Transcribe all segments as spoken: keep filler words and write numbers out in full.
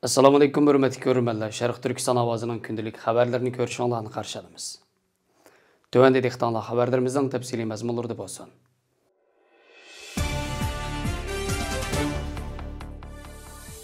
ئەسسالامۇئەلەيكۇم، ھۆرمەتلىك كۆرۈرمەنلەر. شەرقىي تۈركىستان ئاۋازىنىڭ كۈندىلىك خەۋەرلىرىنى كۆرۈشۈڭلارنى قارشى ئالىمىز. تۆۋەندە دىققىتىڭلار خەۋەرلىرىمىزنىڭ تەپسىلىي مەزمۇنلىرىدا بولسۇن.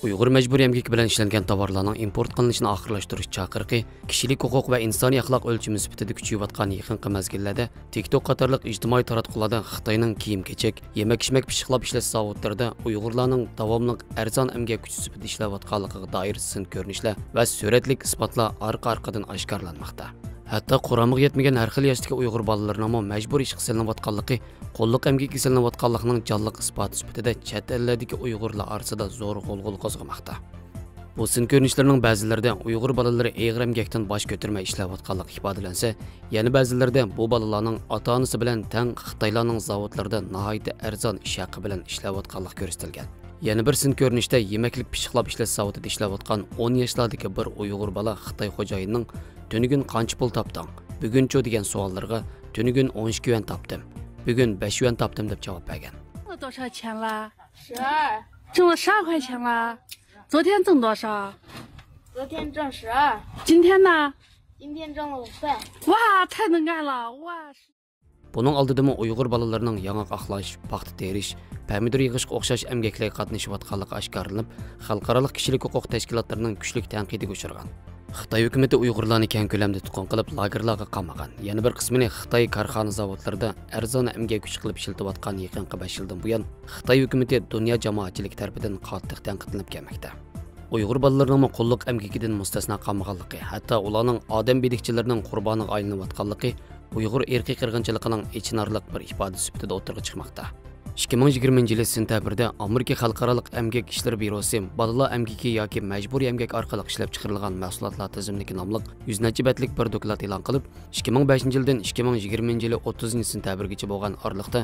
ئۇيغۇر مەجبۇرىي ئەمگىكى بىلەن ئىشلەنگەن تاۋارلارنىڭ ئىمپورت قىلىنىشىنى ئاخىرلاشتۇرۇش چاقىرىقى كىشىلىك ھوقۇق ۋە ئىنسانىي ئەخلاق ئۆلچىمى سۈپىتىدە كۈچىيىۋاتقان يېقىنقى مەزگىللەردە تىك توك قاتارلىق ئىجتىمائىي تاراتقۇلاردا خىتاينىڭ كىيىم-كېچەك، يېمەك-ئىچمەك پىششىقلاپ ئىشلەش زاۋۇتلىرىدا ئۇيغۇرلارنىڭ داۋاملىق ئەرزان ئەمگەك كۈچى سۈپىتىدە ئىشلەۋاتقانلىقىغا دائىر سىن كۆرۈنۈشلەر ۋە سۈرەتلىك ئىسپاتلار ئارقا-ئارقىدىن ئاشكارىلانماقتا. ھەتتا قۇرامىغا يەتمىگەن ھەر خىل ياشتىكى ئۇيغۇر بالىلىرىنىڭمۇ مەجبۇرىي ئىشقا سېلىنىۋاتقانلىقى، قۇللۇق ئەمگىكىگە سېلىنىۋاتقانلىقىنىڭ جانلىق ئىسپاتى سۈپىتىدە چەت ئەللەردىكى ئۇيغۇرلار ئارىسىدا زور غۇلغۇلا قوزغىماقتا. بۇ سىن كۆرۈنۈشلىرىنىڭ بەزىلىرىدە ئۇيغۇر بالىلىرى ئېغىر ئەمگەكتىن باش كۆتۈرمەي ئىشلەۋاتقانلىقى ئىپادىلەنسە، يەنە بەزىلىرىدە بۇ بالىلارنىڭ ئاتا-ئانىسى بىلەن تەڭ خىتايلارنىڭ زاۋۇتلىرىدا ناھايىتى ئەرزان ئىش ھەققى بىلەن ئىشلەۋاتقانلىقى كۆرسىتىلگەن. يەنە بىر سىن كۆرۈنۈشتە يېمەكلىك پىششىقلاپ ئىشلەش زاۋۇتىدا ئىشلەۋاتقان ئون ياشلاردىكى بىر ئۇيغۇر بالا خىتاي خوجايىنىنىڭ «تۈنۈگۈن قانچە پۇل تاپتىڭ؟ بۈگۈنچۇ؟» دېگەن سوئاللىرىغا «تۈنۈگۈن ئون ئىككى يۈەن تاپتىم، بۈگۈن بەش يۈەن تاپتىم» دەپ جاۋاب بەرگەن. 多少钱了？十二。挣了十二块钱了。昨天挣多少？昨天挣十二。今天呢？今天挣了五块。哇，太能干了！哇！ بۇنىڭ ئالدىدىمۇ ئۇيغۇر بالىلىرىنىڭ ياڭاق ئاقلاش، پاختا تېرىش، پەمىدۇر يىغىشقا ئوخشاش ئەمگەكلەرگە قاتنىشىۋاتقانلىقى ئاشكارىلىنىپ، خەلقئارالىق كىشىلىك ھوقۇق تەشكىلاتلىرىنىڭ كۈچلۈك تەنقىدىگە ئۇچرىغان. خىتاي ھۆكۈمىتى ئۇيغۇرلارنى كەڭ كۆلەمدە تۇتقۇن قىلىپ، لاگېرلارغا قامىغان. يەنە بىر قىسمىنى خىتاي كارخانا زاۋۇتلىرىدا ئەرزان ئەمگەك كۈچى قىلىپ ئىشلىتىۋاتقان يېقىنقى بەش يىلدىن بۇيان خىتاي ھۆكۈمىتى دۇنيا جامائەتچىلىكى تەرىپىدىن قاتتىق تەنقىدلىنىپ كەلمەكتە. ئۇيغۇر بالىلىرىنىڭمۇ قۇللۇق ئەمگىكىدىن مۇستەسنا قالمىغانلىقى، ھەتتا ئۇلارنىڭ ئادەم بىلىكچىلىرىنىڭ قۇربانىغا ئايلىنىۋاتقانلىقى ئۇيغۇر ئىرقىي قىرغىنچىلىقىنىڭ ئېچىنارلىق بىر ئىپادىسى سۈپىتىدە ئوتتۇرىغا چىقماقتا. ئىككى مىڭ يىگىرمىنچى يىلى سېنتەبىردە ئامېرىكا خەلقئارالىق ئەمگەك ئىشلىرى بيۇروسى بالىلار ئەمگىكى ياكى مەجبۇرىي ئەمگەك ئارقىلىق ئىشلەپچىقىرىلغان مەھسۇلاتلار تىزىملىكى ناملىق يۈز نەچچە بەتلىك بىر دوكلات ئېلان قىلىپ، ئىككى مىڭ بەشىنچى يىلدىن ئىككى مىڭ يىگىرمىنچى يىلى ئوتتۇزىنچى سېنتەبىرگىچە بولغان ئارىلىقتا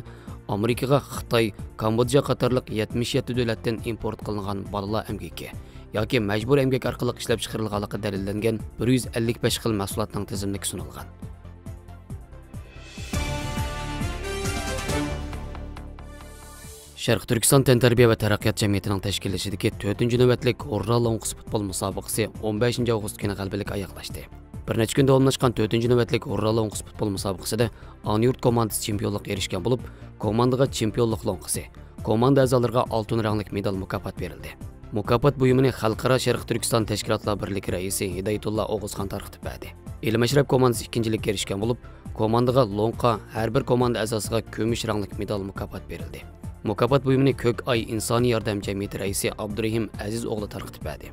ئامېرىكىغا خىتاي، كامبودژا قاتارلىق يەتمىش يەتتە دۆلەتتىن ئىمپورت قىلىنغان بالىلار ئەمگىكى ياكى مەجبۇرىي ئەمگەك ئارقىلىق ئىشلەپچىقىرىلغانلىقى دەلىللەنگەن بىر يۈز ئەللىك بەش خىل مەھسۇلاتنىڭ تىزىملىكى سۇنۇلغان. شەرقىي تۈركىستان تەنتەربىيە ۋە تەرەققىيات جەمئىيىتىنىڭ تەشكىللىشىدىكى تۆتىنچى نۆۋەتلىك ھۇررا لوڭقىسى پۇتبول مۇسابىقىسى ئون بەشىنچى ئاۋغۇست كۈنى غەلىبىلىك ئاياغلاشتى. بىر نەچچە كۈن داۋاملاشقان تۆتىنچى نۆۋەتلىك ھۇررا لوڭقىسى پۇتبول مۇسابىقىسىدە ئانا يۇرت كوماندىسى چېمپىيونلۇققا ئېرىشكەن بولۇپ، كوماندىغا چېمپىيونلۇق لوڭقىسى، كوماندا ئەزالىرىغا ئالتۇن رەڭلىك مېدال مۇكاپات بېرىلدى. مۇكاپات بۇيۇمىنى خەلقئارا شەرقىي تۈركىستان تەشكىلاتلار بىرلىكى رەئىسى ھىدايەتۇللا ئوغۇزخان تارقىتىپ بەردى. ئىلىم ئەشرەپ كوماندىسى ئىككىنچىلىككە ئېرىشكەن بولۇپ، كوماندىغا لوڭقا، ھەر بىر كوماندا ئەزاسىغا كۈمۈش رەڭلىك مېدال مۇكاپات بېرىلدى. مۇكاپات بۇيۇمىنى كۆك ئاي ئىنسانىي ياردەم جەمئىيىتى رەئىسى ئابدۇرېھىم ئەزىز ئوغلى تارقىتىپ بەردى.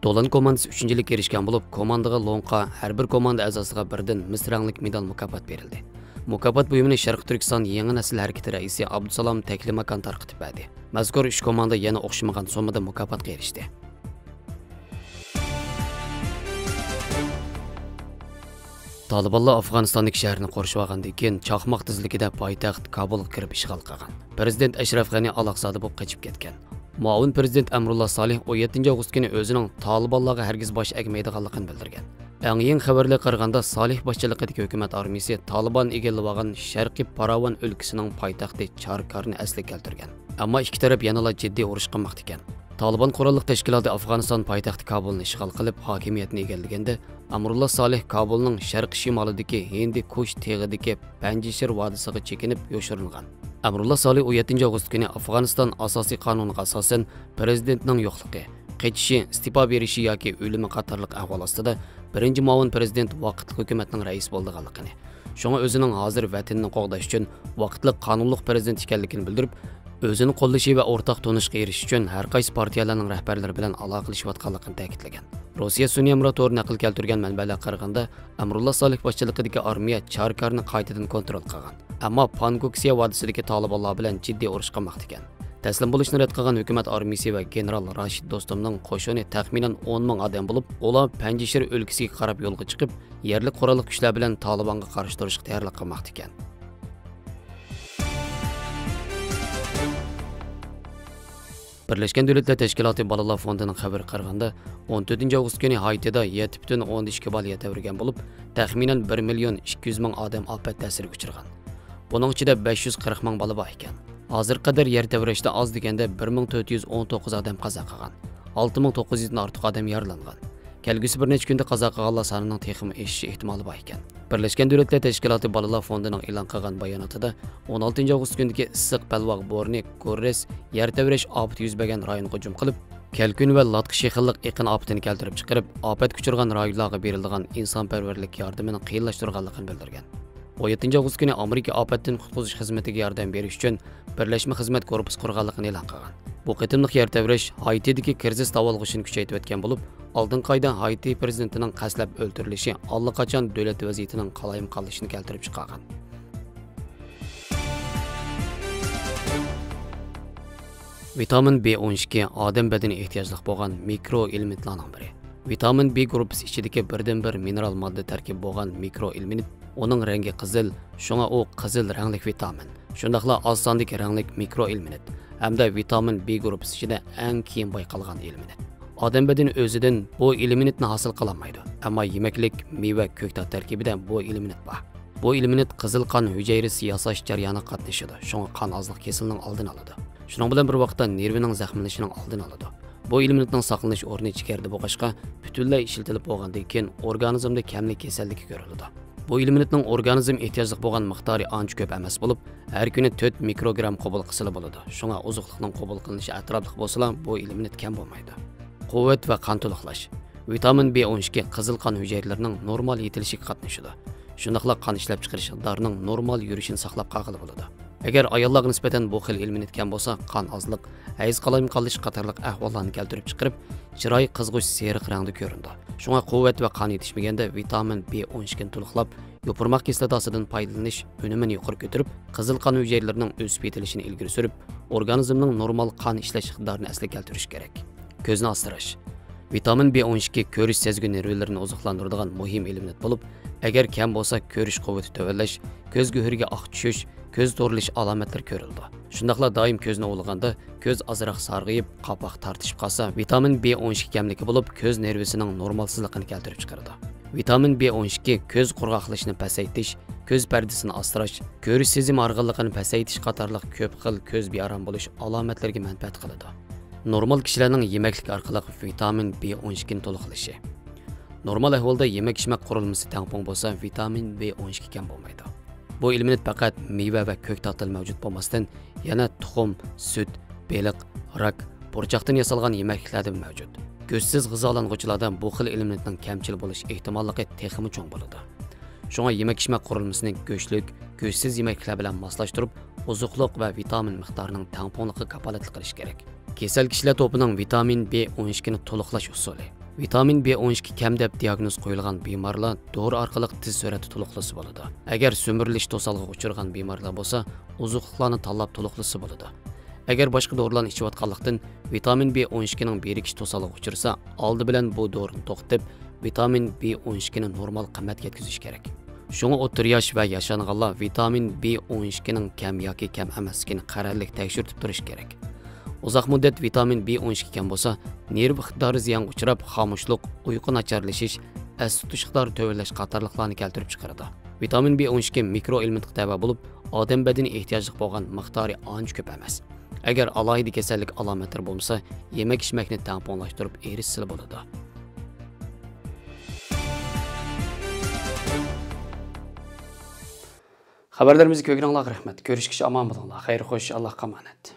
دولان كوماندىسى ئۈچىنچىلىككە ئېرىشكەن بولۇپ، كوماندىغا لوڭقا، ھەر بىر كوماندا ئەزاسىغا بىردىن مىس رەڭلىك مېدال مۇكاپات بېرىلدى. مۇكاپات بۇيۇمىنى شەرقىي تۈركىستان يېڭى نەسىل ھەرىكىتى رەئىسى ئابدۇسالام تەكلىماكان تارقىتىپ بەردى. مەزكۇر ئۈچ كوماندا يەنە ئوخشىمىغان سوممىدا مۇكاپاتقا ئېرىشتى. تالىبانلار ئافغانىستاندىكى شەھەرنى قورشىۋالغاندىن كېيىن، چاقماق تېزلىكىدە پايتەخت كابۇلغا كىرىپ ئىشغال قىلغان. پىرېزىدېنت ئەشرەف غەنى ئالاقزادە بولۇپ قېچىپ كەتكەن. مۇئاۋىن پىرېزىدېنت ئەمرۇللا سالىھ ئون يەتتىنچى ئاۋغۇست كۈنى ئۆزىنىڭ تالىبانلارغا ھەرگىز باش ئەگمەيدىغانلىقىنى بىلدۈرگەن. ئەڭ يېڭى خەۋەرلەرگە قارىغاندا، سالىھ باشچىلىقىدىكى ھۆكۈمەت ئارمىيىسى تالىبان ئىگىلىۋالغان شەرقىي پاراۋان ئۆلكىسىنىڭ پايتەختى چاركارنى ئەسلىگە كەلتۈرگەن. ئەمما ئىككى تەرەپ يەنىلا جىددىي ئۇرۇش قىلماقتا ئىكەن. تالىبان قوراللىق تەشكىلاتى ئافغانىستان پايتەختى كابۇلنى ئىشغال قىلىپ، ھاكىمىيەتنى ئىگىلىگەندە، ئەمرۇللا سالىھ كابۇلنىڭ شەرقىي شىمالىدىكى ھىندى كۇش تېغىدىكى پەنجشىر ۋادىسىغا چېكىنىپ يوشۇرۇنغان. ئەمرۇللا سالىھ ئون يەتتىنچى ئاۋغۇست كۈنى ئافغانىستان ئاساسىي قانۇنىغا ئاساسەن، پىرېزىدېنتنىڭ يوقلۇقى، قېچىشى، ئىستېپا بېرىشى ياكى ئۆلۈمى قاتارلىق ئەھۋال ئاستىدا بىرىنچى مۇئاۋىن پىرېزىدېنت ۋاقىتلىق ھۆكۈمەتنىڭ رەئىسى بولىدىغانلىقىنى، شۇڭا ئۆزىنىڭ ھازىر ۋەتىنىنى قوغداش ئۈچۈن ۋاقىتلىق قانۇنلۇق پىرېزىدېنت ئىكەنلىكىنى بىلدۈرۈپ، ئۆزىنى قوللىشى ۋە ئورتاق تونۇشقا ئېرىشىش ئۈچۈن ھەر قايسى پارتىيەلەرنىڭ رەھبەرلىرى بىلەن ئالاقىلىشىۋاتقانلىقىنى تەكىتلىگەن. روسىيە سۈنئىي ھەمراھ تورى نەقىل كەلتۈرگەن مەنبەلەرگە قارىغاندا، ئەمرۇللا سالىھ باشچىلىقىدىكى ئارمىيە چاركارنى قايتىدىن كونترول قىلغان. ئەمما پانگوكسىيا ۋادىسىدىكى تالىبانلار بىلەن جىددىي ئۇرۇش قىلماقتا ئىكەن. تەسلىم بولۇشنى رەت قىلغان ھۆكۈمەت ئارمىيىسى ۋە گېنېرال راشىد دوستۇمنىڭ قوشۇنى تەخمىنەن ئون مىڭ ئادەم بولۇپ، ئۇلار پەنجشىر ئۆلكىسىگە قاراپ يولغا چىقىپ، يەرلىك قوراللىق كۈچلەر بىلەن تالىبانغا قارشى تۇرۇشقا تەييارلىق قىلماقتا ئىكەن. بىرلەشكەن دۆلەتلەر تەشكىلاتى بالىلار فوندىنىڭ خەۋىرىگە قارىغاندا، ئون تۆتىنچى ئاۋغۇست كۈنى ھايتىدا يەتتە پۈتۈن ئوندىن ئىككى بالا يەر تەۋرىگەن بولۇپ، تەخمىنەن بىر مىليون ئىككى يۈز مىڭ ئادەم ئاپەت تەسىرىگە ئۇچرىغان. بۇنىڭ ئىچىدە بەش يۈز قىرىق مىڭ بالا بار ئىكەن. ھازىرغا قەدەر يەر تەۋرەشتە ئاز دېگەندە بىر مىڭ تۆت يۈز ئون توققۇز ئادەم قازا قىلغان. ئالتە مىڭ توققۇز يۈزدىن ئارتۇق ئادەم يارىلانغان. كەلگۈسى بىر نەچچە كۈندە قازا قىلغانلار سانىنىڭ تېخىمۇ ئېشىشى ئېھتىمالى بار ئىكەن. بىرلەشكەن دۆلەتلەر تەشكىلاتى بالىلار فوندىنىڭ ئېلان قىلغان باياناتىدا، ئون ئالتىنچى ئاۋغۇست كۈنىدىكى ئىسسىق بەلباغ بورىنى، گوررېس، يەر تەۋرەش ئاپىتى يۈز بەرگەن رايونغا ھۇجۇم قىلىپ، كەلكۈن ۋە لاتقا شېخىللىق ئېقىن ئاپىتىنى كەلتۈرۈپ چىقىرىپ، ئاپەتكە ئۇچرىغان رايونلارغا بېرىلىدىغان ئىنسانپەرۋەرلىك ياردىمىنى قىيىنلاشتۇرغانلىقىنى بىلدۈرگەن. ئون يەتتىنچى ئاۋغۇست كۈنى ئامېرىكا ئاپەتتىن قۇتقۇزۇش خىزمىتىگە ياردەم بېرىش ئۈچۈن بىرلەشمە خىزمەت گۇرۇپپىسى قۇرغانلىقىنى ئېلان قىلغان. بۇ قېتىملىق يەر تەۋرەش ھايتىدىكى كىرىزىس داۋالغۇشىنى كۈچەيتىۋەتكەن بولۇپ، ئالدىنقى ئايدا ھايتى پىرېزىدېنتىنىڭ قەستلەپ ئۆلتۈرۈلۈشى ئاللىقاچان دۆلەت ۋەزىيىتىنىڭ قالايمىقانلىشىشىنى كەلتۈرۈپ چىقارغان. ۋىتامىن بى ئون ئىككى ئادەم بەدىنى ئېھتىياجلىق بولغان مىكرو ئېلېمېنتلارنىڭ بىرى. ۋىتامىن بى گۇرۇپپىسى ئىچىدىكى بىردىنبىر مىنېرال ماددا تەركىبى بولغان مىكرو ئېلېمېنت، ئۇنىڭ رەڭگى قىزىل، شۇڭا ئۇ قىزىل رەڭلىك ۋىتامىن. شۇنداقلا ئاز ساندىكى رەڭلىك مىكرو ئېلېمېنت ھەمدە ۋىتامىن بى گۇرۇپپىسى ئىچىدە ئەڭ كېيىن بايقالغان ئېلېمېنت. ئادەم بەدىنى ئۆزىدىن بۇ ئېلېمېنتنى ھاسىل قىلالمايدۇ، ئەمما يېمەكلىك، مېۋە، كۆكتات تەركىبىدە بۇ ئېلېمېنت بار. بۇ ئېلېمېنت قىزىل قان ھۈجەيرىسى ياساش جەريانىغا قاتنىشىدۇ، شۇڭا قان ئازلىق كېسىلىنىڭ ئالدىنى ئالىدۇ. شۇنىڭ بىلەن بىر ۋاقىتتا نېرۋىنىڭ زەخىملىنىشىنىڭ ئالدىنى ئالىدۇ. بۇ ئېلېمېنتنىڭ ساقلىنىش ئورنى جىگەردە بولغاچقا، پۈتۈنلەي ئىشلىتىلىپ بولغاندىن كېيىن ئورگانىزمدا كەملىك كېسەللىكى كۆرۈلىدۇ. بۇ ئېلېمېنتنىڭ ئورگانىزم ئېھتىياجلىق بولغان مىقدارى ئانچە كۆپ ئەمەس بولۇپ، ھەر كۈنى تۆت مىكروگرام قوبۇل قىلسىلا بولىدۇ. شۇڭا ئوزۇقلۇقنىڭ قوبۇل قىلىنىشى ئەتراپلىق بولسىلا، بۇ ئېلېمېنت كەم بولمايدۇ. قۇۋۋەت ۋە قان تولۇقلاش. ۋىتامىن بى ئون ئىككى قىزىل قان ھۈجەيرىلىرىنىڭ نورمال يېتىلىشىگە قاتنىشىدۇ. شۇنداقلا قان ئىشلەپچىقىرىش ئىقتىدارىنىڭ نورمال يۈرۈشىنى ساقلاپ قالغىلى بولىدۇ. ئەگەر ئاياللارغا نىسبەتەن بۇ خىل ئېلېمېنت كەم بولسا، قان ئازلىق، ھەيز قالايمىقانلىشىش قاتارلىق ئەھۋاللارنى كەلتۈرۈپ چىقىرىپ، چىراي قىزغۇچ سېرىق رەڭدە كۆرۈنىدۇ. شۇڭا قۇۋۋەت ۋە قان يېتىشمىگەندە ۋىتامىن بى ئون ئىككىنى تولۇقلاپ، يوپۇرماق كىسلاتاسىدىن پايدىلىنىش ئۈنۈمىنى يۇقىرى كۆتۈرۈپ، قىزىل قان ھۈجەيرىلىرىنىڭ ئۆسۈپ يېتىلىشىنى ئىلگىرى سۈرۈپ، ئورگانىزمنىڭ نورمال قان ئىشلەش ئىقتىدارىنى ئەسلىگە كەلتۈرۈش كېرەك. كۆزنى ئاسراش. ۋىتامىن بى ئون ئىككى كۆرۈش سەزگۈ نېرۋىلىرىنى ئوزۇقلاندۇرىدىغان مۇھىم ئېلېمېنت بولۇپ، ئەگەر كەم بولسا، كۆرۈش قۇۋۋىتى تۆۋەنلەش، كۆز گۆھىرىگە ئاق چۈشۈش، كۆز تورلىشىش ئالامەتلىرى كۆرۈلىدۇ. شۇنداقلا دائىم كۆزنى ئۇۋىلىغاندا، كۆز ئازراق سارغىيىپ، قاپاق تارتىشىپ قالسا، ۋىتامىن بى ئون ئىككى كەملىكى بولۇپ، كۆز نېرۋىسىنىڭ نورمالسىزلىقىنى كەلتۈرۈپ چىقىرىدۇ. ۋىتامىن بى ئون ئىككى كۆز قۇرغاقلىشىشنى پەسەيتىش، كۆز پەردىسىنى ئاسراش، كۆرۈش سېزىمى ھارغىنلىقىنى پەسەيتىش قاتارلىق كۆپ خىل كۆز بىئارام بولۇش ئالامەتلىرىگە مەنپەئەت قىلىدۇ. نورمال كىشىلەرنىڭ يېمەكلىك ئارقىلىق ۋىتامىن بى ئون ئىككىنى تولۇقلىشى. نورمال ئەھۋالدا يېمەك-ئىچمەك قۇرۇلمىسى تەڭپۇڭ بولسا، ۋىتامىن بى ئون ئىككى كەم بولمايدۇ. بۇ ئېلېمېنت پەقەت مېۋە ۋە كۆكتاتتىلا مەۋجۇت بولماستىن، يەنە تۇخۇم، سۈت، بېلىق، راك، پۇرچاقتىن ياسالغان يېمەكلىكلەردىمۇ مەۋجۇت. گۆشسىز غىزالانغۇچىلاردا بۇ خىل ئېلېمېنتنىڭ كەمچىل بولۇش ئېھتىماللىقى تېخىمۇ چوڭ بولىدۇ. شۇڭا يېمەك-ئىچمەك قۇرۇلمىسىنى گۆشلۈك، گۆشسىز يېمەكلىكلەر بىلەن ماسلاشتۇرۇپ، ئوزۇقلۇق ۋە ۋىتامىن مىقدارىنىڭ تەڭپۇڭلۇقىغا كاپالەتلىك قىلىش كېرەك. كېسەل كىشىلەر توپىنىڭ ۋىتامىن بى ئون ئىككىنى تولۇقلاش ئۇسۇلى. ۋىتامىن بى ئون ئىككى كەم دەپ دىياگنوز قويۇلغان بىمارلار دورا ئارقىلىق تېز سۈرئەتتە تولۇقلىسا بولىدۇ. ئەگەر سۈمۈرۈلۈش توسالغۇغا ئۇچرىغان بىمارلار بولسا، ئوزۇقلۇقلارنى تاللاپ تولۇقلىسا بولىدۇ. ئەگەر باشقا دورىلارنى ئىچىۋاتقانلىقتىن، ۋىتامىن بى ئون ئىككىنىڭ بىرىكىش توسالغۇغا ئۇچرىسا، ئالدى بىلەن بۇ دورىنى توختىتىپ، ۋىتامىن بى ئون ئىككىنى نورمال قىممەتكە يەتكۈزۈش كېرەك. شۇڭا ئوتتۇرا ياش ۋە ياشانغانلار ۋىتامىن بى ئون ئىككىنىڭ كەم ياكى كەم ئەمەسلىكىنى قەرەللىك تەكشۈرتۈپ تۇرۇش كېرەك. ئۇزاق مۇددەت ۋىتامىن بى ئون ئىككى كەم بولسا، نېرۋا ئىقتىدارى زىيانغا ئۇچراپ، خامۇشلۇق، ئۇيقۇ ناچارلىشىش، ئەستە تۇتۇش ئىقتىدارى تۆۋەنلەش قاتارلىقلارنى كەلتۈرۈپ چىقىرىدۇ. ۋىتامىن بى ئون ئىككى مىكرو ئېلېمېنتقا تەۋە بولۇپ، ئادەم بەدىنى ئېھتىياجلىق بولغان مىقدارى ئانچە كۆپ ئەمەس. ئەگەر ئالاھىدە كېسەللىك ئالامەتلىرى بولمىسا، يېمەك-ئىچمەكنى تەڭپۇڭلاشتۇرۇپ ئېرىشسىلا بولىدۇ. خەۋەرلىرىمىزنى كۆرگىنىڭلارغا رەھمەت. كۆرۈشكىچە ئامان بولۇڭلار. خەير خوش، ئاللاھقا ئامانەت.